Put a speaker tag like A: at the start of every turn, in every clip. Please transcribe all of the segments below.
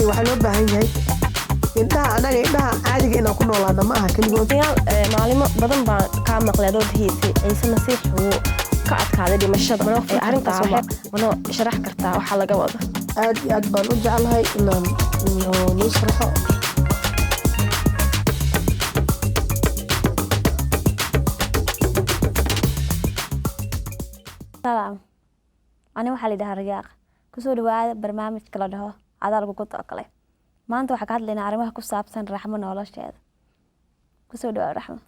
A: Waxaa loo baahan yahay indhaha, anaga indhaha caadiga inaan ku noolaano ma aha keligood.
B: Yaal, maalimo badan baan kaa maqlay adood hiisay Ciise Masiix wuu ka adkaaday dhimashada. Manoo arrintaas manoo sharax kartaa waxaa laga wado?
A: Aad iyo aad baan u jeclahay inaan nii sharxo.
C: Salaam, ani waxaa la yidhahaa Riyaaq. Kusoo dhawaada barnaamijka la dhaho Cadaal Gugud oo kale. Maanta waxaa ka hadlaynaa arrimaha ku saabsan Raxmo nolosheeda. Kusoo dhawaada, Raxmo.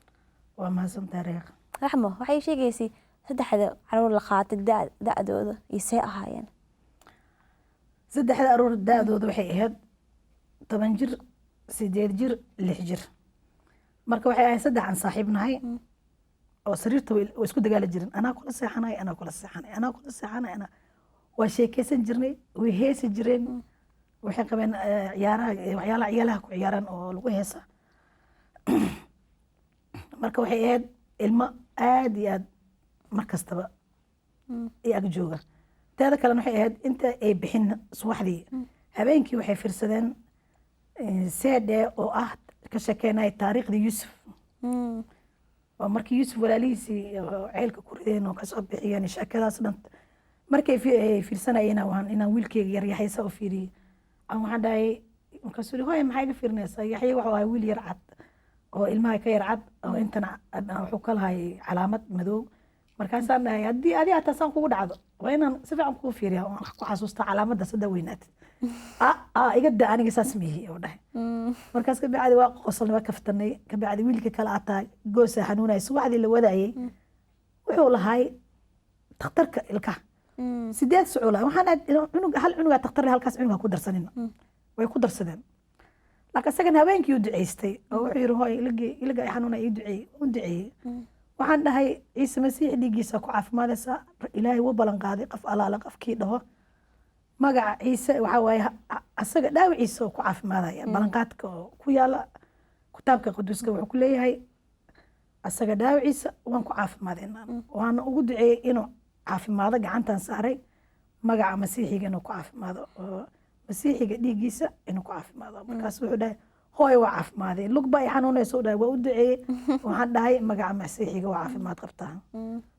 D: Waa mahadsantahay, Riyaaq.
C: Raxmo, waxay sheegaysay saddexda caruur la qaatay da-dooda iyo see ahaayeen.
D: Saddexda aruur da-dooda waxay ahayd 10 jir, 8 jir, 6 jir. Marka waxay ahayd saddex aan saaxiib nahay oo sariirta way isku dagaali jirin: anaa kula seexanay, anaa kula seexanay, anaa kula seexanay, anaa. Waa sheekeysan jirnay, way heesi jireen. Waxay qabeen ciyaaraha, waxyaalaha ciyaalaha ku ciyaaraan oo lagu heesa. Marka waxay ahayd ilmo aad iyo aad mar kastaba i ag jooga. Teeda kalena waxay ahayd inta ay bixin subaxdii, habeenkii waxay fiirsadeen CD oo ah ka sheekeynaya taariikhdii Yuusuf, oo markii Yuusuf walaalihiisii oo ceelka ku rideen oo kasoo bixiyeen, sheekadaas dhan markay ay fiirsanayeen waan inaan wiilkeyga yar Yaxya u fiiriyey aan waxaan dhahay, markaasuu yidhi, "Hooya, maxaa iga fiirinaysaa?" Yaxya wuxuu ahaa wiil yar cad oo ilmaha ka yar cad oo intana wuxuu ka lahay calaamad madow. Markaasaan dhahay, "Haddii adi hataa saan kugu dhacdo, waa inaan si fiican kugu fiiriya oo aan ku xasuusta calaamadda sada weynaatid." "Iga da, aniga saas mihi," oo dhahay. Markaas ka bacdi waa qosolnay, waa kaftanay. Ka bacdi wiilka kale ataa goosa xanuunaya subaxdii la wadaayey, wuxuu lahay takhtarka ilkaha 8 socol. Waxaan aad cunug hal cunugaa takhtar leh, halkaas cunugaa ku darsanina. Way ku darsadeen, laakiin isagana habeenkii u duceystay oo wuxuu yidhi, "Hooy, iliga ay xanuuna, ii duceeyey." U duceeyey. Waxaan dhahay, "Ciise Masiix dhiiggiisa ku caafimaadaysaa. Ilaahay wuu ballan qaaday qof alaala qofkii dhaho magaca Ciise, waxaa waaye asaga dhaawiciisa oo ku caafimaadaya." Ballanqaadka oo ku yaala kitaabka quduuska wuxuu ku leeyahay, asaga dhaawiciisa waan ku caafimaadayna. Waana ugu duceeyey inuu caafimaado, gacantan saaray, magaca Masiixiga inuu ku caafimaado oo Masiixiga dhiiggiisa inuu ku caafimaado. Markaas wuxuu dhahay, "Hooy, waa caafimaaday, lug baa i xanuunaysa," u dhahay. Waa u duceeyey. Waxaan dhahay, "Magaca Masiixiga waa caafimaad qabtaa.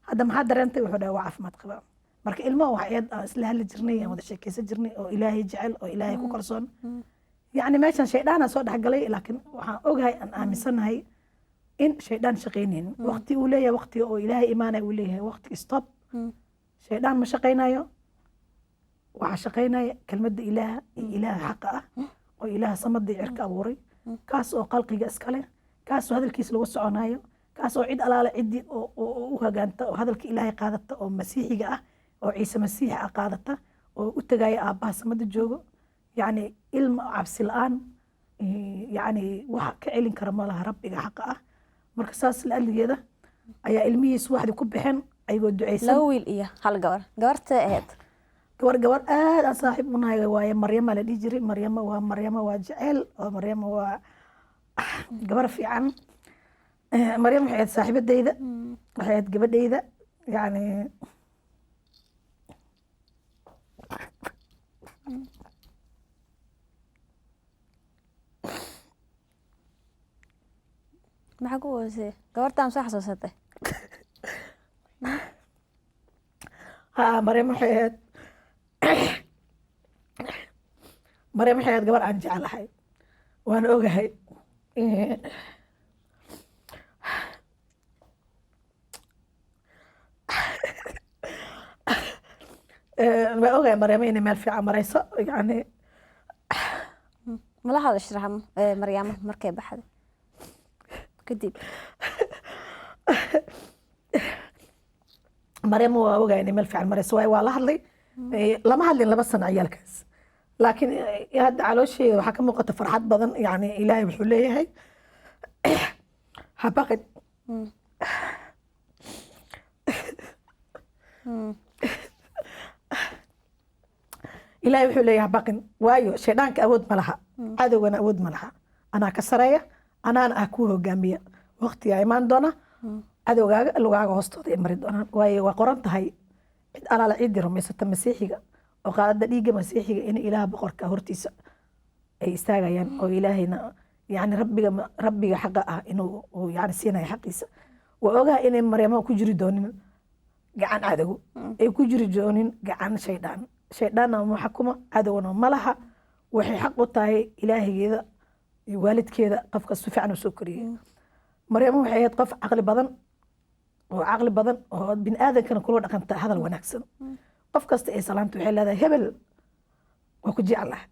D: Hadda maxaa dareentay?" Wuxuu dhahay, "Waa caafimaad qabaa." Marka ilmaha wax eed aan isla hadli jirnay, aan wada sheekeysan jirnay, oo Ilaahay jecel oo Ilaahay ku kalsoon. Yacni meeshan shaydhaana soo dhexgalay, laakiin waxaan ogahay, aan aaminsanahay in shaydhaan shaqaynaynin. Waqti uu leeyahay, waqti oo Ilaahay imaanaya uu leeyahay, waqti stop shaydhaan ma shaqaynayo. Waxaa shaqaynaya kelmadda Ilaaha iyo Ilaaha xaqa ah oo Ilaaha samada iyo cirka abuuray, kaas oo khalqiga iskale, kaas oo hadalkiisa lagu soconayo, kaas oo cid alaala ciddii oo u hagaanta oo hadalka Ilaahay qaadata oo Masiixiga ah oo Ciise Masiix ah qaadata oo u tagaya aabbaha samada joogo. Yacni ilma cabsi la-aan, yacni wax ka celin kara ma laha Rabbiga xaqa ah. Marka saas la-aligeeda ayaa ilmihii subaxdii ku baxeen ayagoo duceysan.
C: Laba wiil iyo hal gabar. Gabarta ahayd?
D: Gabar aad aan saaxiib u nahay waaye, Maryama la dhihi jiray. Maryama waa, Maryama waa jecel oo Maryama waa gabar fiican. Maryam waxay ahayd saaxiibadeyda, waxay ahayd gabadheyda. Yacni
C: Maxaa ku hoosey? Gabartaan soo xasuusatay?
D: Ha, Maryam waxay ahayd gabar aan jeclahay, waan ogahay. Waan ogahay Maryamo inay meel fiican marayso, yacni.
C: Mala hadashay Raxmo, Maryaamo markay baxday kadib?
D: Maryamo waa ogahay inay meel fiican marayso, waayo waa la hadlay. Lama hadlin 2 sano ciyaalkaas, laakiin hadda caloosheeda waxaa ka muuqata farxad badan. Yacni Ilaahay wuxuu leeyahay, "Ha baqin." Ilaahay wuxuu leeyahay, "Ha baqin," waayo shaydhaanka awood ma laha, cadowgana awood ma laha. Anaa ka sareeya, anaana ah kuu hogaamiya. Waqtigaa imaan doona cadowgaaga lugaaga hoostooda ay mari doonaan, waayo waa qoran tahay cid alaala ciddii rumaysata Masiixiga oo qaadada dhiigga Masiixiga in Ilaaha boqorka hortiisa Ay istaagayaan oo Ilaahayna, yani rabbiga xaqa ah inuu uu yani siinayo xaqiisa. Waa ogahay inay Maryamo ku jiri doonin gacan cadow, ay ku jiri doonin gacan shaydaan. Shaydhaanna ma xakuma, cadowna ma laha. Waxay xaq u tahay Ilaahigeeda iyo waalidkeeda, qofka si fiican u soo koriyey. Maryamo waxay ahayd qof caqli badan oo caqli badan oo bini aadankana kula dhaqanta hadal wanaagsan. Qof kasta ay salaamta waxay leedahay, "Hebel, waa ku jeclahay."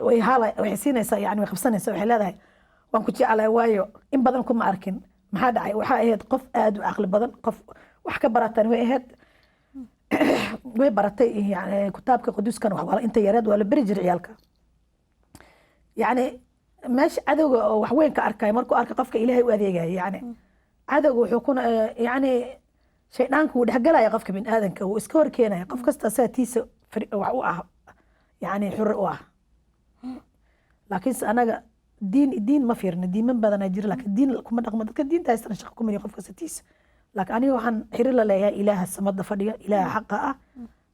D: Way hala waxay siinaysaa, yani way qabsanaysaa, waxay leedahay, "Waan ku jeclahay, waayo in badan kuma arkin, maxaa dhacay?" Waxaa ahayd qof aad u caqli badan, qof wax ka baratan way ahayd. Way baratay yani kitaabka quduuskan. Wax inta yareed waa la beri jiray ciyaalka. Yani meesha cadowga oo wax weyn ka arkaya markuu arka qofka Ilaahay u adeegaya, yani cadowga wuxuu kuna, yani shaydhaanku wuu dhexgalaya qofka biniaadanka, wuu iska horkeenaya. Qof kasta asaga tiisa wax u ah, yani xuri u ah. Laakiinse anaga diin ma fiirna. Diiman badanaa jira, laakiin diin kuma dhaqmo. Dadka diinta haystana shaqo kuma lihi, qof kasta tiisa. Laakiin aniga waxaan xiriir la leeyahay Ilaaha samada fadhiya, Ilaaha xaqa ah.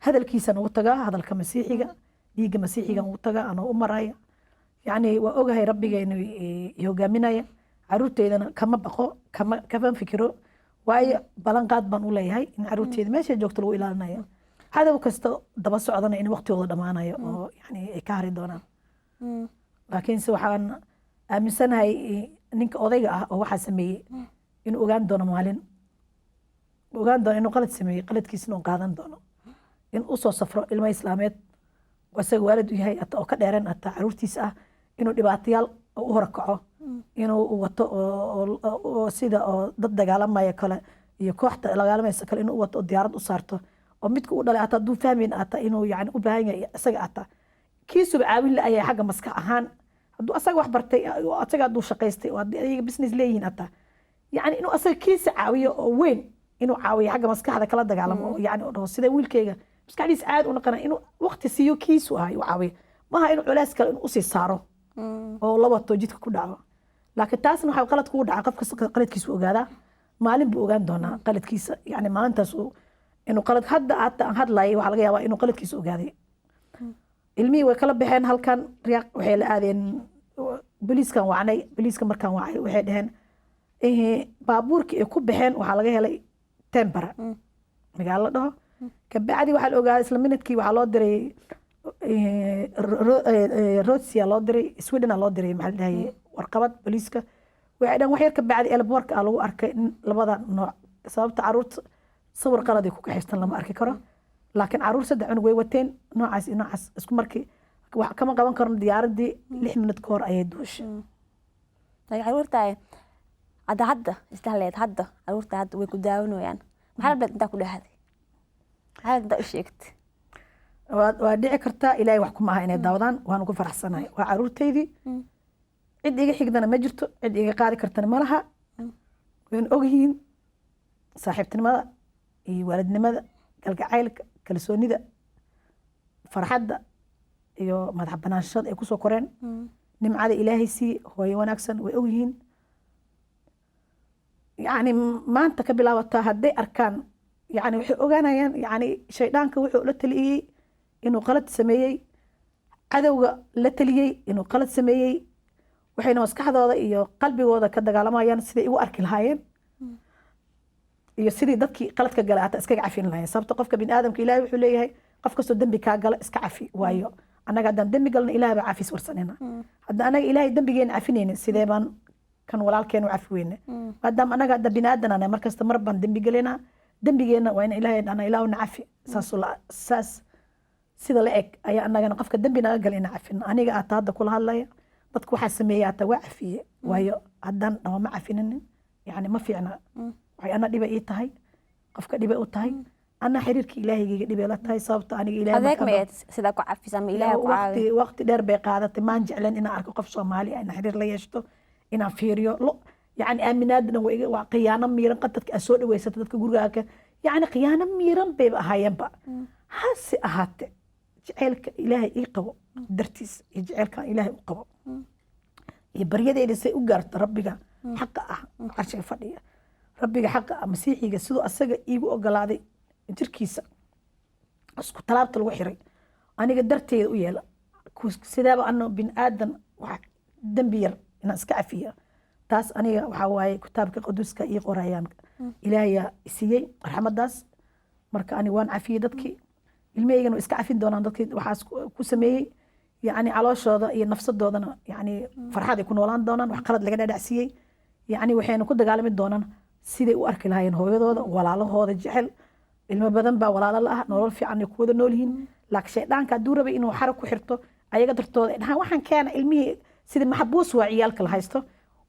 D: Hadalkiisana ugu tagaa, hadalka Masiixiga, dhiigga Masiixiga ugu tagaa anoo u maraya. Yani waa ogahay Rabbiga inuu i hogaaminaya. Caruurteydana kama baqo, kama fikiro, waayo ballan qaad baan u leeyahay in caruurteyda meeshay joogto lagu ilaalinayo, cadow kasta daba socdana in waqtigooda dhammaanayo oo yani ay ka hari doonaan. Laakiinse waxaan aaminsanahay ninka odayga ah oo waxaa sameeyey inuu ogaan doono maalin, ogaan doono inuu qalad sameeyey, qaladkiisna uu qaadan doono. In usoo safro ilmo islaameed oo isaga waalid u yahay ata oo ka dheereen ataa caruurtiisa ah, inuu dhibaatayaal u horkaco, inuu wato oo sida oo dad dagaalamaya kale iyo kooxda dagaalamaysa kale inuu wato oo diyaarad u saarto, oo midka u dhalay ataa hadduu fahmayn ataa inuu yani u baahan yahay isaga, ataa kiisuba caawin la-ayahay xagga maskax ahaan. Hadduu asaga wax bartay oo asaga hadduu shaqaystay oo haddii ayaga business leeyihiin, ataa yani inuu asaga kiisa caawiyo oo weyn inuu caawiyo, xagga maskaxda kala dagaalamo, oo yani oo dhaho sida wiilkayga maskaxdiisa caadi u naqana, inuu waqti siiyo kiisu ahay u caawiyo. Maaha inuu culays kale inuu usii saaro oo la wato jidka ku dhaco. Laakiin taasna waxaa qalad kugu dhaca, qof kasta qaladkiisu ogaadaa. Maalin buu ogaan doonaa qaladkiisa, yani maalintaas inuu qalad hadda aata aan hadlayay waxaa laga yaabaa inuu qaladkiisa ogaaday. Ilmihii way kala baxeen halkan Riyaaq, waxay la aadeen booliiskan. Wacnay booliiska. Markaan wacay waxay dhaheen baabuurkii ay ku baxeen waxaa laga helay Tampere, magaalo la dhaho. Kabacdi waxaa la ogaaday isla minidkii waxaa loo diray Ruotsia loo diray, Sweden loo diray. Maxaa la dhahaye, warqabad booliiska waxay dhaheen wax yar kabacdi airportka aa lagu arkay in labada nooc. Sababta caruurta sawir qalad ay ku kaxaystan lama arki karo, laakiin caruur saddex cunug way wateen, noocaas iyo noocaas isku markii wax kama qaban karno. Diyaaradii 6 minut ka hor ayay duushay.
C: Laakiin caruurta hadda isdhahleed, hadda caruurta hadda way ku daawanayaan, maxaa rableed intaa ku dhahday? Maxaa intaa u sheegtay?
D: Waa dhici kartaa. Ilaahay wax kuma aha inay daawadaan, waan ugu faraxsanahay. Waa caruurteydii, cid iga xigdana ma jirto, cid iga qaadi kartana ma laha. Wayna ogyihiin saaxiibtinimada iyo waalidnimada, galgacaylka, kalsoonida, farxadda iyo madax banaanshada ay kusoo koreen, nimcada Ilaahay siiye, hooyo wanaagsan, way ogyihiin. Yani maanta ka bilaabataa hadday arkaan, yani waxay ogaanayaan yani shaydhaanka wuxuu la taliyey inuu qalad sameeyey, cadowga la taliyey inuu qalad sameeyey. Waxayna maskaxdooda iyo qalbigooda ka dagaalamayaan siday igu arki lahaayeen iyo sidii dadkii qaladka galay hataa iskaga cafin lahaayeen. Sababta qofka bini aadamka Ilaahay wuxuu leeyahay, qof kastoo dembi kaa gala iska cafi. Waayo annaga haddaan dembi galna, Ilaah baa cafis warsanayna. Hadda anaga Ilaahay dembigeena cafinaynin, sidee baan kan walaalkeen u cafi weyne? Maadaama annaga hadda bini aadan anahay, markasta mar baan dembi galaynaa. Dembigeena waa in Ilaahay dhahna, "Ilaahuna cafi." Saas sida la eg ayaa annagana qofka dembi naga galay ina cafino. Aniga aata hadda kula hadlaya, dadka waxaa sameeyey ata waa cafiye. Waayo haddaan dhaho ma cafininin, yani ma fiicna. Waxay ana dhiba ii tahay, qofka dhiba u tahay, ana xiriirka Ilaahaygiga dhibay la tahay. Sababta aniga Ilaahay
C: adeeg
D: markaan
C: ma eed sidaa ku cafisa ama Ilaahay ku caawi?
D: Waqti dheer bay qaadatay. Maan jecleen inaan arko qof Soomaali ah, inaan xiriir la yeeshto, inaan fiiriyo lo, yani aaminaadna waa khiyaano miiran. Qad dadka aad soo dhaweysato, dadka gurigaaga yani khiyaano miiran bayba ahaayeenba. Hase ahaate jaceylka Ilaahay ii qabo dartiis iyo jaceylkan Ilaahay u qabo iyo baryadeyda say u gaarto Rabbiga xaqa ah, carshiga fadhiya, Rabbiga xaqa ah, Masiixiga, siduu asaga iigu ogolaaday jirkiisa isku talaabta lagu xiray aniga darteeda u yeela. Sidaaba ano bin aadan wax dembi yar inaan iska cafiyo, taas aniga waxaa waaye kitaabka quduuska ii qorayaan. Ilaahayaa isiiyey raxmadaas. Marka ani waan cafiyey dadkii, ilmahaygana way iska cafin doonaan dadkii waxaas ku sameeyey. Yacni calooshooda iyo nafsadoodana yacni farxad ay ku noolaan doonaan. Wax qalad laga dhadhacsiiyey, yacni waxayna ku dagaalami doonaan siday u arki lahaayeen hooyadooda, walaalahooda jecel. Ilmo badan baa walaalo la ah, nolol fiican ay ku wada nool yihiin, laakiin shayddaanka hadduu rabay inuu xarag ku xirto ayaga dartooda, ay dhahaan waxaan keena ilmihii sidii maxbuus waa ciyaalka la haysto,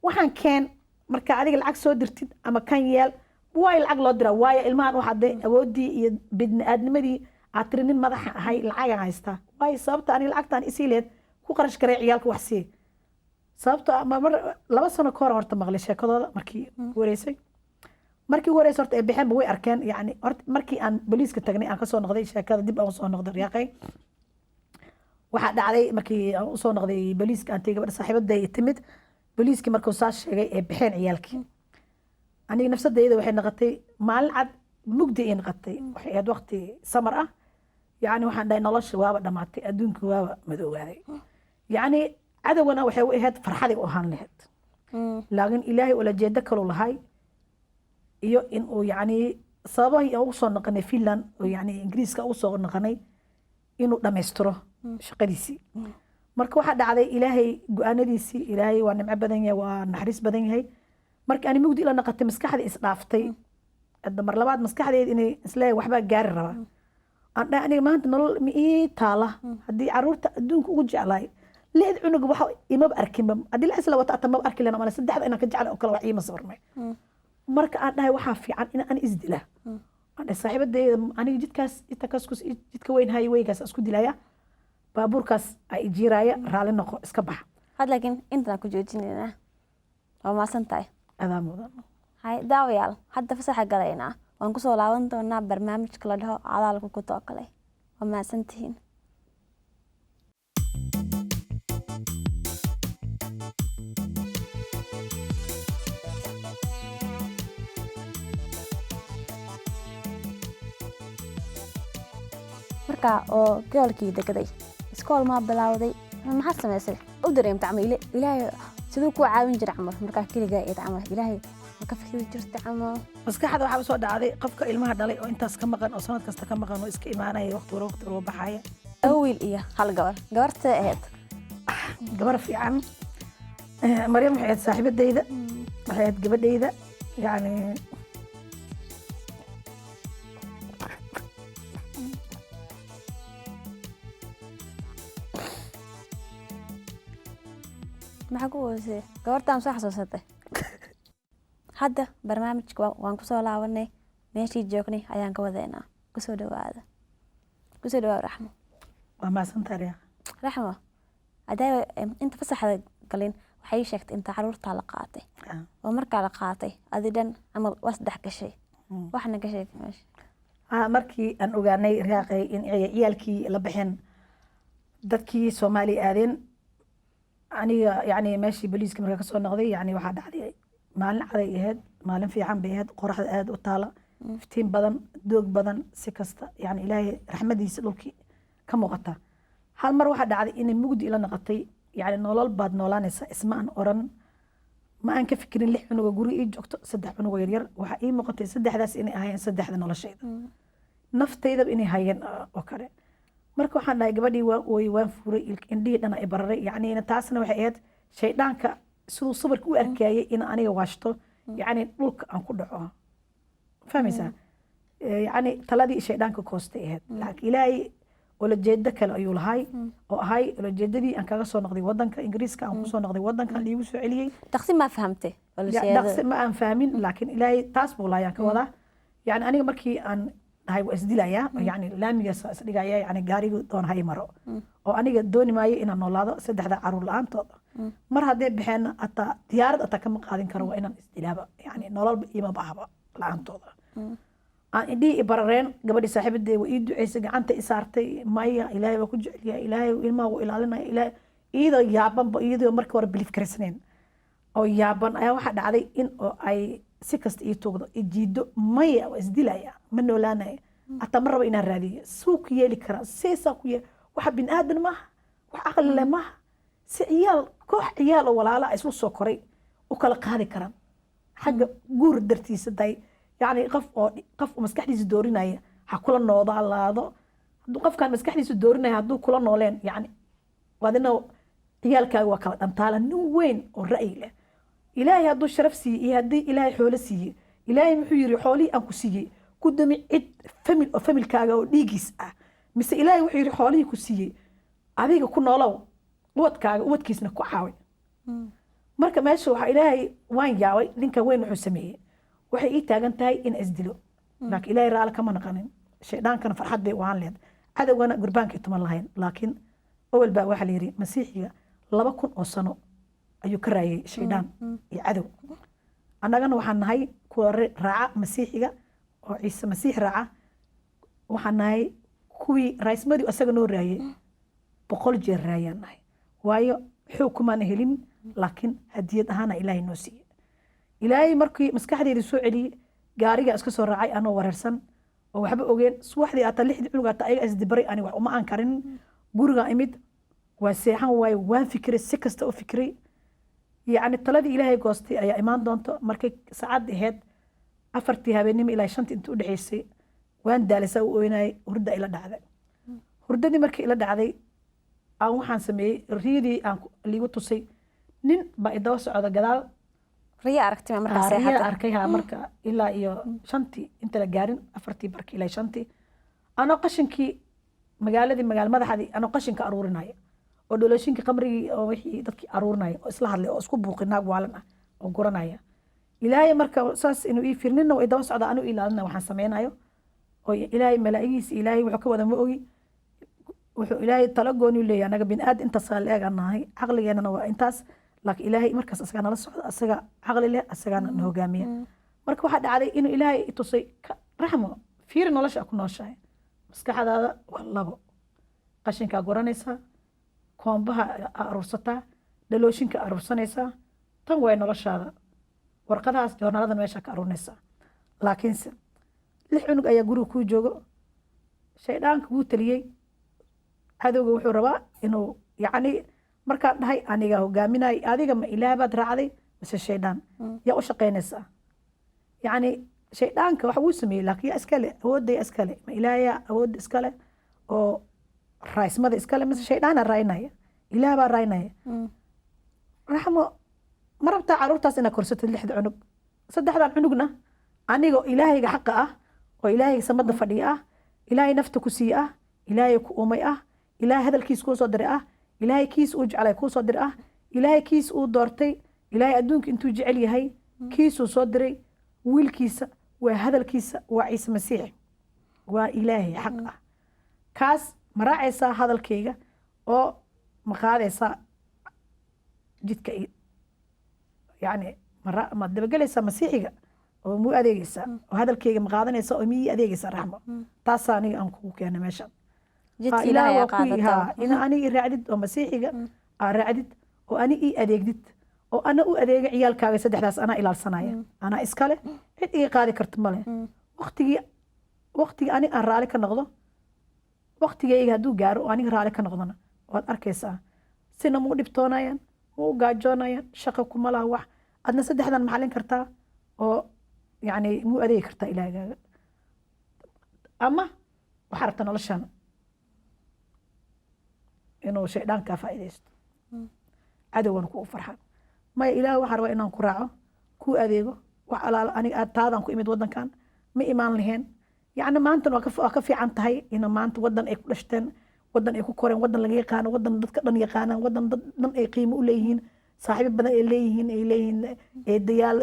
D: waxaan keen marka adiga lacag soo dirtid ama kan yeel, waayo lacag loo diraa, waayo ilmahan waxaa dee awoodii iyo bidni-aadnimadii aad tiri nin madaxa ahay, lacagaan haystaa, waayo sababta aniga lacagtaan isii leed ku qarash garay ciyaalka wax sii. Sababto ah mar 2 sano ka hor horta maqlay sheekadooda. Markii ugu horeysay, markii ugu horeysa horta ay baxeenba way arkeen. Yani horta markii aan booliiska tagnay, aan kasoo noqday sheekada, dib aan usoo noqday Riyaaqay, waxaa dhacday markii aan usoo noqday booliiska, aan tegey, gabadha saaxiibaday timid booliiskii. Markuu saas sheegay ee baxeen ciyaalkii, aniga nafsadayda waxay noqotay maalin cad mugdi ay noqotay. Waxay ahayd waqti samar ah. Yacni waxaan dhahay nolosha waaba dhamaatay, adduunka waaba madoobaaday. Yacni cadowgana waxay u ahayd farxaday u ahaan lahayd, laakiin Ilaahay ulajeedo kaluu lahay iyo in uu yacni sababahii aan ugu soo noqonay Finland oo yacni Ingiriiska ugu soo noqonay inuu dhammaystiro shaqadiisii. Marka waxaa dhacday Ilaahay go-aanadiisii. Ilaahay waa nimco badan yahay, waa naxariis badan yahay. Marka ani mugdi ila noqotay, maskaxda isdhaaftay. Hadda mar labaad maskaxdayda inay isleeyahay waxbaa gaari rabaa, aan dhahay aniga maanta nolol ma ii taala haddii caruurta adduunka ugu jeclaay lixda cunug waxa imaba arkinba, haddii lix isla wata ata maba arki lena male, saddexda inaan ka jeclay oo kale wax iima sawirmay. Marka aan dhahay waxaa fiican in aan isdila, aan dhahay saaxiibadayda aniga jidkaas inta kaas jidka weyn hayo weygaas isku dilaya, baabuurkaas ay ijiiraya, raalli noqo, iska baxa.
C: Had laakiin intaan ku joojinaynaa, waa mahadsan tahay.
D: Adaa mudan.
C: Hay daawayaal, hadda fasaxa galaynaa, waan kusoo laaban doonaa barnaamijka la dhaho Cadaalka ku Tookalay. Waa mahadsantihiin. Marka oo goolkii degaday, iskool maa bilowday? Maxaad samaysay u dareemta camal Ilaahay siduu kuu caawin jira camal markaa keligaa eed camal Ilaahay ma ka fikiri jirta camal?
D: Maskaxda waxaa soo dhacday qofka ilmaha dhalay oo intaas ka maqan oo sanad kasta ka maqan oo iska imaanaya waqti walba, waqti walba baxaya.
C: Laba wiil iyo hal gabar, gabartee ahayd?
D: Gabar fiican. Maryam waxay ahayd saaxiibadayda, waxay ahayd gabadhayda yacni.
C: Maxaa ku hoosey gabartaan soo xasuusatay? Hadda barnaamijka waan kusoo laabanay, meeshii joognay ayaan ka wadaynaa. Kusoo dhawaada, kusoo dhawaada Raxmo.
D: Waa mahadsantahay, Riyaa.
C: Raxmo, hadaa inta fasaxda galin waxay ii sheegtay inta caruurtaa la qaatay oo markaa la qaatay adi dhan camal waa saddex gashay, waxna ka sheeg meesha.
D: Markii aan ogaanay, Riyaaqay, in ay ciyaalkii la baxeen dadkii Soomaaliya aadeen, aniga yacni meeshii booliiska markaa kasoo noqday, yacni waxaa dhacday maalin caday ahayd, maalin fiican bay ahayd, qoraxda aad u taala, iftiin badan, doog badan, si kasta yacni Ilaahay raxmadiisa dhulkii ka muuqata. Hal mar waxaa dhacday inay mugdi ila noqotay. Yacni nolol baad noolaanaysa isma aan oran, ma aan ka fikirin lix cunuga guri ii joogto, saddex cunugoo yaryar. Waxaa ii muuqatay saddexdaas inay ahaayeen saddexda noloshayda, naftaydaba inay hayeen oo kale. Marka waxaan dhahay gabadhii waan ooyey, waan furay, indhihii dhan ay bararay. Yacni taasna waxay ahayd shayddaanka siduu sawirka u arkayay in aniga waashto, yacni dhulka aan ku dhaco, fahmaysaa? Yacni taladii shayddaanka koostay ahayd, laakiin Ilaahay ulajeedo kale ayuu lahay oo ahay ulajeedadii aan kaga soo noqday wadanka Ingiriiska, aan kusoo noqday wadankan liigu soo celiyey.
C: Dhaqsi maa fahamtay?
D: Dhaqsi ma aan fahmin, laakiin Ilaahay taas buu lahay aan ka wadaa. Yani aniga markii aan dhahay waa isdilayaa, yani laamigaas waa isdhigaya, yani gaarigu doon ha i maro oo aniga dooni maayo inaan noolaado saddexda caruur la-aantooda. Mar haddee baxeenna hataa diyaarad hataa kama qaadin karo, waa inaan isdilaaba, yani nololba ima bahaba la-aantooda. Aan indhihii i barareen, gabadhii saaxiibadee waa ii duceysay, gacanta i saartay: "Maya, Ilaahay waa ku jecelyahay, Ilaahay ilmaha wuu ilaalinaya." Ilaahay iyadoo yaabanba, iyadoo markii hore biliif karaysaneen oo yaaban ayaa waxaa dhacday in oo ay si kasta ii tuugdo, i jiido: "Maya, waa isdilaya, ma noolaanaya, hataa ma rabo inaan raadiyo, suu ku yeeli karaa, seesaa ku yeel, waxa bin aadan maaha." Wax caqli leh maaha. Si ciyaal, koox ciyaal oo walaala ah islu soo koray u kala qaadi karaan xagga guur dartiisa day? Yacni qof oo qof maskaxdiisa doorinaya ha kula noolaado. Hadduu qofkan maskaxdiisa doorinaya, hadduu kula nooleen, yacni adina ciyaalkaaga waa kala dhantaala. Nin weyn oo ra'yi leh, Ilaahay hadduu sharaf siiyey iyo haddii Ilaahay xoolo siiyey, Ilaahay muxuu yiri? Xoolihii aan ku siiyey ku dami cid famil oo familkaaga oo dhiigiis ah. Mise Ilaahay wuxuu yiri, xoolihii ku siiyey adiga ku noolow, ubadkaaga ubadkiisna ku caawi. Marka meesha waxaa Ilaahay, waan yaabay ninka weyn wuxuu sameeyey. Waxay ii taagan tahay in isdilo, laakiin Ilaahay raali kama naqanin. Shaydaankana farxad bay u ahaan lehed, cadowgana gurbaankay tuman lahayn. Laakiin awal baa waxaa la yidhi, Masiixiga 2000 oo sano ayuu ka raayay shaydaan iyo cadow. Annagana waxaan nahay kuwa raaca Masiixiga oo Ciise Masiix raaca. Waxaan nahay kuwii raismadii asaga noo raayay 100 jeer raayaan nahay, waayo xoog kumaana helin, laakiin hadiyad ahaana Ilaahay noo siiyey. Ilaahay markii maskaxdeydii soo celiyey, gaarigaa iska soo raacay anoo wareersan oo waxba ogeen. Subaxdii ata 6dii cunug ata ayaga isdibaray, ani wax uma aan karin. Gurigaa imid, waa seexan waaye, waan fikiray, si kasta u fikiray. Yacni taladii Ilaahay goostay ayaa imaan doonto. Markay saacadda ahayd 4tii habeenimo ilaa 5tii inta u dhexeysay, waan daalay, saa u oynayay, hurda ila dhacday. Hurdadii markii ila dhacday, aan waxaan sameeyey riyadii aan liigu tusay. Nin baa idaba socda gadaal.
C: Riyo aragti ma markaa
D: Riya
C: seexatay?
D: Arkay ha. Marka ilaa iyo 5tii inta la gaarin, 4tii barkii ilaa 5tii, anoo qashinkii magaaladii, magaala madaxdii, anoo qashinka aruurinaya oo dholooshinkii qamrigii oo wixii dadkii aruurinaya oo isla hadlay oo isku buuqi, naag waalan ah oo guranaya. Ilaahay marka saas inuu ii fiir, ninna way daba socda, anuu ilaalina waxaan sameynayo oo Ilaahay malaa'igiisa. Ilaahay wuxuu ka wada ma ogi. Wuxuu Ilaahay talo gooni leeyahay. Anaga bini aadam intaas la eegaan nahay, caqligeenana waa intaas, laakiin Ilaahay markaas asagaa nala socda, asaga caqli leh, asagaana na hogaamiya. Marka waxaa dhacday inuu Ilaahay i tusay, Raxmo, fiiri nolosha ku nooshahay. Maskaxdaada waa labo: qashinkaa guranaysaa, koombaha aruursataa, dhalooshinka aruursanaysaa. Tan way noloshaada, warqadahaas joornaaladan meesha ka aruurinaysaa. Laakiinse lix cunug ayaa guriga kuu joogo. Shayddaanka wuu taliyey, cadowga wuxuu rabaa inuu, yacni markaan dhahay aniga hogaaminay, adiga ma Ilaah baad raacday mise shaydaan yaa u shaqaynaysaa? Yacni shayddaanka wax wuu sameeyey, laakiin yaa iskale awoodda? Yaa iskale? Ma Ilaahayaa awoodda iskale oo raaysmada iskale, mise shayddaana raaynaya? Ilaah baa raaynaya. Raxmo, ma rabtaa caruurtaas inaad korsatid, lixda cunug, saddexdan cunugna? Aniga Ilaahayga xaqa ah oo Ilaahayga samada fadhiya ah, Ilaahay nafta ku siiye ah, Ilaahay ku umay ah, Ilaahay hadalkiis kuu soo diray ah, Ilaahay kiis uu jeclay kuu soo diray ah, Ilaahay kiis uu doortay, Ilaahay adduunka intuu jecel yahay kiisuu soo diray wiilkiisa, waa hadalkiisa, waa Ciise Masiix, waa Ilaahay xaq ah. Kaas ma raacaysaa hadalkayga oo ma qaadaysaa jidka? Yacni ma dabagelaysaa Masiixiga oo muu adeegaysaa oo hadalkayga ma qaadanaysaa oo mii adeegaysaa, Raxmo? Taasaa aniga aan kugu keenay meeshan.
C: Jidka
D: Ilaah
C: Ilaahay
D: waa
C: aa
D: kuwii
C: qaadataa.
D: Haa, ina aniga i raacdid oo Masiixiga aa raacdid oo ani ii adeegdid oo ana u adeega ciyaalkaaga saddexdaas, anaa ilaalsanaya, anaa iskale, cid iga qaadi karta male. Waqtigii ani aan raali ka noqdo, waqtigayga hadduu gaaro oo aniga raali ka noqdona, waad arkaysaa, sina muu dhibtoonayaan, muu gaajoonayaan, shaqo kuma laha. Wax adna saddexdan maxalin kartaa oo yacni muu adeegi kartaa Ilaahgaaga, ama waxaa rabta noloshan inuu shaydaan kaa faa'iidaysto, cadowgana ku farxaan? Maya, Ilaah, waxaa rabaa inaan ku raaco, ku adeego. Wax alaala aniga aad taadaan ku imid wadankan ma imaan laheen. Yacni maantan waa ka fiican tahay ina maanta wadan ay ku dhashteen, wadan ay ku koreen, wadan laga yaqaano, wadan dadka dhan yaqaanaan, wadan dad dhan ay qiimo u leeyihiin, saaxiibo badan ay leeyihiin, eedayaal,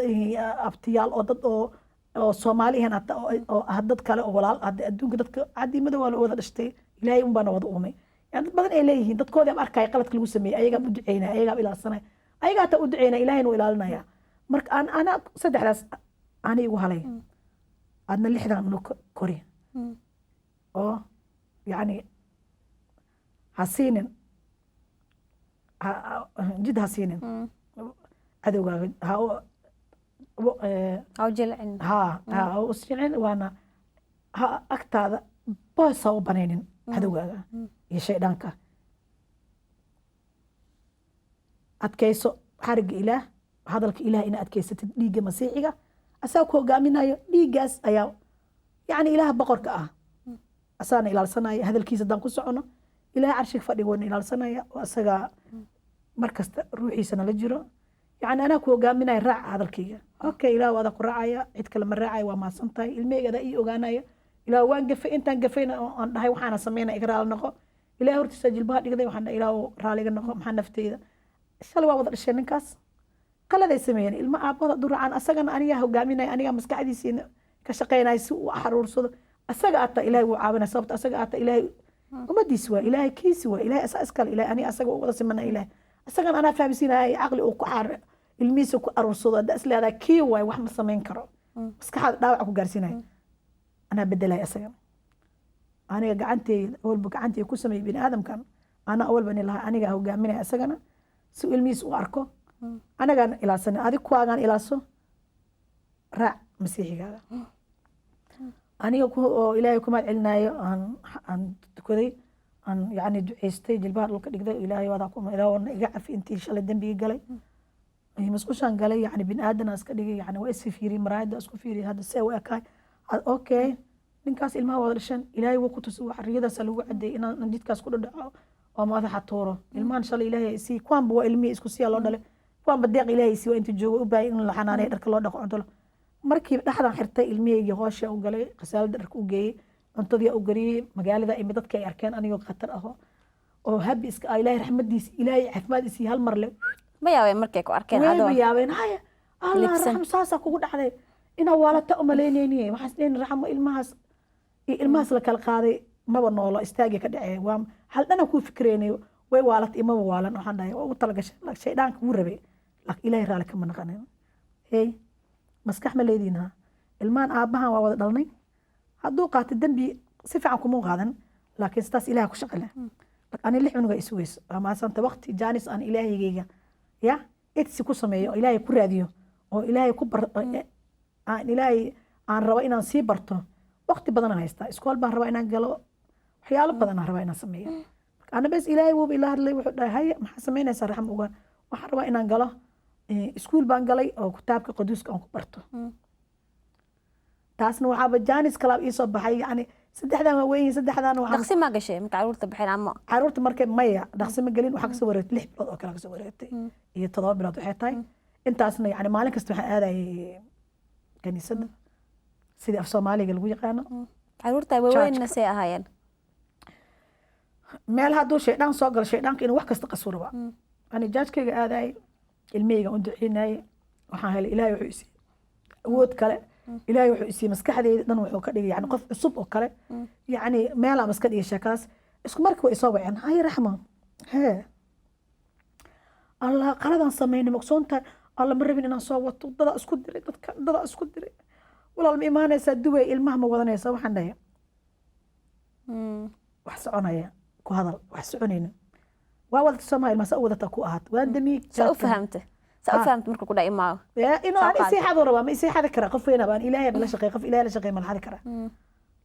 D: abtiyaal oo dad oo Soomaali ahayn hata oo ah dad kale oo walaal ah. Adduunka dadka cadiimada waa la wada dhashtay, Ilaahay un baana wada uumay. Yani dad badan ay leeyihiin, dadkoodii am arkaya qaladka lagu sameeyey, ayagaa u duceynaya, ayagaa ilaalsanaya, ayagaa hataa u duceynaya, Ilaahayna u ilaalinaya. Marka aan ana saddexdaas ani igu halay, adna lixdan nu kori oo yacni ha siinin jid, ha siinin cadowgaaga, ha
C: Ha u jilcin.
D: Ha u jilcin, waana ha agtaada boos ha u banaynin cadowgaaga iyo shayddaanka. Adkayso xarigga Ilaah, hadalka Ilaah ina adkaysatid, dhiigga Masiixiga asaa ku hogaaminayo. Dhiiggaas ayaa yacni Ilaah boqorka ah asaana ilaalsanaya. Hadalkiisa haddaan ku socono, Ilaah carshiga fadhiga wana ilaalsanaya oo asagaa mar kasta ruuxiisa nala jiro. Yacni anaa ku hogaaminaya, raaca hadalkayga. Okay, Ilaah adaa ku raacaya, cid kale ma raacaya. Waa mahadsan tahay. Ilmahayga adaa ii ogaanaya. Ilaah, waan gafay, intaan gafayna oo aan dhahay waxaana sameynaya, iga raali noqo. Ilaah hortiisa jilbaha dhigday, waxaan dhahay, Ilaah raaliga noqo. Maxaa nafteyda shalay waa wada dhasheen, ninkaas qaladay sameeyeen. Ilmo aabbahooda hadduu raacaan, asagana anigaa hogaaminaya, anigaa maskaxdiisiina ka shaqeynaya si uu xaruursado. Asaga ataa Ilaahay wuu caawinaya, sababta asaga ataa Ilaahay ummadiisi waa, Ilaahay kiisi waa, Ilaahay asaa iskale. Ilaahay aniga asaga u wada simana. Ilaahay asagana anaa fahamsiinaya caqli uu ku xaar ilmihiisa ku aruursado. Haddaa is leedahay kii waay wax ma samayn karo, maskaxaada dhaawac ku gaarsiinaya, anaa bedelaya asaga. Aniga gacanteyda awalba gacanteyda ku sameeyey bini aadamkan, anaa awalba ni lahaa, aniga hogaaminaya asagana si uu ilmihiisa u arko. Anagaan ilaalsanay, adig kuwaagaan ilaalso, raac Masiixigaaga. Aniga oo Ilaahay ku mahad celinaayo, aan tukaday, aan yacni duceystay, jilbaha dhulka dhigday. Ilaahay wadaa ku, Ilaah iga cafi intii shalay dembigii galay. Musqushaan galay, yacni bini aadan aan iska dhigay, yacni waa isfiiriyey, maraayadda isku fiiriyey, hadda see u ekaay. Okay, ninkaas ilmaha wada dhashan, Ilaahay wuu ku tusay, riyadaasa lagu cadeeyey inaan jidkaas ku dhadhaco oo madaxa tuuro. Ilmahan shalay Ilaahay isii, kuwaanba waa ilmihii isku siya loo dhalay, kuwaanba deeq Ilaahay isii waa inta joogo u baahay in la xanaaneeyo, dharka loo dhaqo, cunto markii dhexdan xirtay, ilmihaygii hoosha u galay, khasaalada dharka u geeyey, cuntadii u gariyey, magaalada imi dadka ay arkeen anigoo khatar aho oo habi iska ah. Ilaahay raxmadiisa, Ilaahay caafimaad isii hal mar le.
C: Ma yaabeen markay ku arkeen
D: wayba
C: adoo
D: yaabeen? Haya Allah.
C: Libsan.
D: Raxmo saasaa kugu dhacday inaa waalata umalaynayni. Waxaan isleeyahay Raxmo ilmahaas iyo ilmahaas la kala qaaday maba noolo, istaagay ka dhacee, waa hal dhana kuu fikreynay, way waalatay, imaba waalan. Waxaan dhahay waa ugu talagashay, shayddaanka wuu rabay, laakiin Ilaahay raali kama naqanin. Hey, maskax ma leediin? Ha, ilmahan aabbahan waa wada dhalnay. Hadduu qaatay dembi si fiican kuma qaadan, laakiin sidaas Ilaah ku shaqale. Ani lix cunuga isugeyso, waa mahadsanta. Waqti jaanis aan Ilaahaygayga ya idsi ku sameeyo oo Ilaahay ku raadiyo oo Ilaahay ku bar, aan Ilaahay aan rabo inaan sii barto, waqti badan aan haystaa. Iskool baan rabaa inaan galo, waxyaalo badan aan rabaa inaan sameeyo. Marka ana bes Ilaahay wuuba ila hadlay, wuxuu dhahay, haya, maxaa samaynaysaa Raxma ugaan? Waxaan rabaa inaan galo iskuul baan galay oo kitaabka qaduuska aan ku barto. Taasna waxaaba jaanis kalaa iisoo baxay, yani saddexdan waa weyn yihiin, saddexdan waxaan
C: Dhaqsi ma gashay marka caruurta baxeen ama?
D: Caruurta markay, maya, dhaqsi ma gelin. Waxaa kasoo wareegtay 6 bilood oo kale kasoo wareegtay iyo 7 bilood waxay tahay. Intaasna yani maalin kasta waxaan aadayay kaniisadda, sidii af Soomaaliga lagu yaqaano.
C: Caruurta waaweynna
D: Church-ka.
C: say ahaayeen?
D: Meel hadduu shaydaan soo galo, shayddaanka inuu wax kasta qasuu rabaa. Ani church-kayga aadayay, ilmahayga u duceynayay. Waxaan helay, Ilaahay wuxuu isiiyey awood kale. Ilaahay wuxuu isiiyey maskaxdeyda dhan, wuxuu ka dhigay yani qof cusub oo kale. Yani meelaan iska dhigay sheekadaas. Isku markii way isoo waceen, hay Raxma, hee Allah, qaladaan sameynay maqsoontahay. Alla, ma rabin inaan soo wato, dadaa isku diray, dadka dadaa isku diray. Walaal, ma imaanaysaa Dubay? Ilmaha ma wadanaysaa? Waxaan dhahay, wax soconaya ku hadal, wax soconaynin waa wadata Soomaa, ilmaha saa u wadataa ku ahaat, waan damiyey.
C: Saa u fahamte, saa u
D: Ah.
C: fahamte marka ku dha imaago?
D: Inuu
C: Saa
D: aan
C: qaad.
D: isii xadu rabaa, ma isii xadi karaa? Qof weyn baan, Ilaahay ba la shaqeey, qof Ilaahay la shaqeey ma la xadi karaa?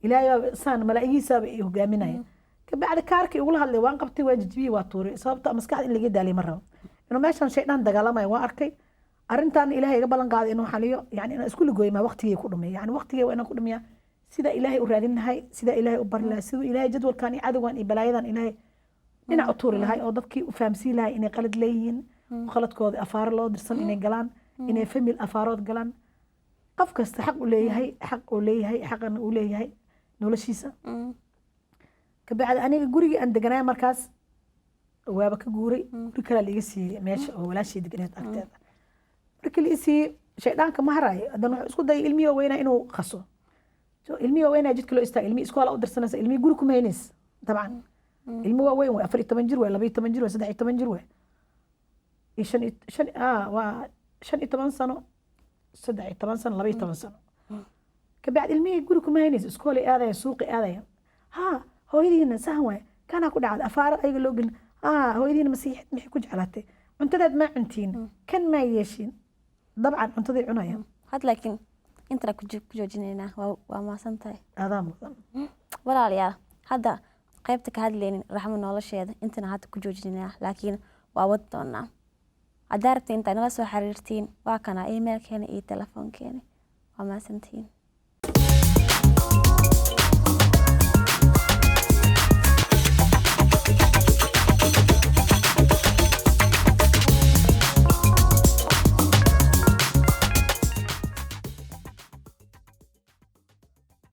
D: Ilaahay baa saan malaa'igiisaaba i hogaaminaya. Kabacdi kaarkii ugula hadlay waan qabtay, waan jijibiyey, waa tuuray, sababta maskaxda in laga daaliyo ma rabo. Inuu meeshan shaydaan dagaalamaya waan arkay. Arrintan Ilaahay iga ballan qaaday inuu xaliyo, yani inaan isku ligooyo ma waqtigay ku dhumiya, yani waqtigay waa inaan ku dhumiyaa sida Ilaahay u raadin lahay, sida Ilaahay u bari lahay, siduu Ilaahay jadwalkan iyo cadowgan iyo balaayadan Ilaahay dhinac u tuuri lahay oo dadkii u fahamsiin lahay inay qalad leeyihiin, qaladkooda afaaro loo dirsan inay galaan, inay family afaarood galaan. Qof kasta xaq u leeyahay, xaq uu leeyahay, xaqana uu leeyahay noloshiisa. Kabacdi aniga gurigii aan deganaay markaas waaba ka guuray, guri kalaa laiga siiyey meesha oo walaashii deganeed agteeda. Markii la i siiyey, shayddaanka ma haraayo. Haddana wuxuu isku dayay ilmihii waaweynaa inuu qaso. So ilmihii waaweynaa jidka loo istaaga, ilmihii iskoola u dirsanaysa, ilmihii guri kuma haynaysa dabcan. Ilmi waaweyn waay, 14 jir waay, 12 jir waay, 13 jir waay, iyo shan iyo shan, waa 15 sano, 13 sano, 12 sano. Kabacdi ilmihii guri kuma haynaysa, iskoolay aadaya, suuqi aadaya. Ha, hooyadiina sahan waay, kanaa ku dhacday, afaaro ayaga loo gelin. Ha, hooyadiina Masiixid maxay ku jeclaatay? Cuntadeed maa cuntiin, kan maa yeeshiin? Dabcan cuntaday cunayaan.
C: Had laakiin intana ku joojinaynaa. Waa mahadsan tahay.
D: Adaa mudan.
C: Walaalayaal, hadda qaybta ka hadlaynin Raxmo nolosheeda intana hadda ku joojinaynaa, laakiin waa wadi doonaa. Haddaa rabtiin intaa nala soo xiriirtiin, waa kana emailkeena iyo telefoonkeena. Waa mahadsantihiin.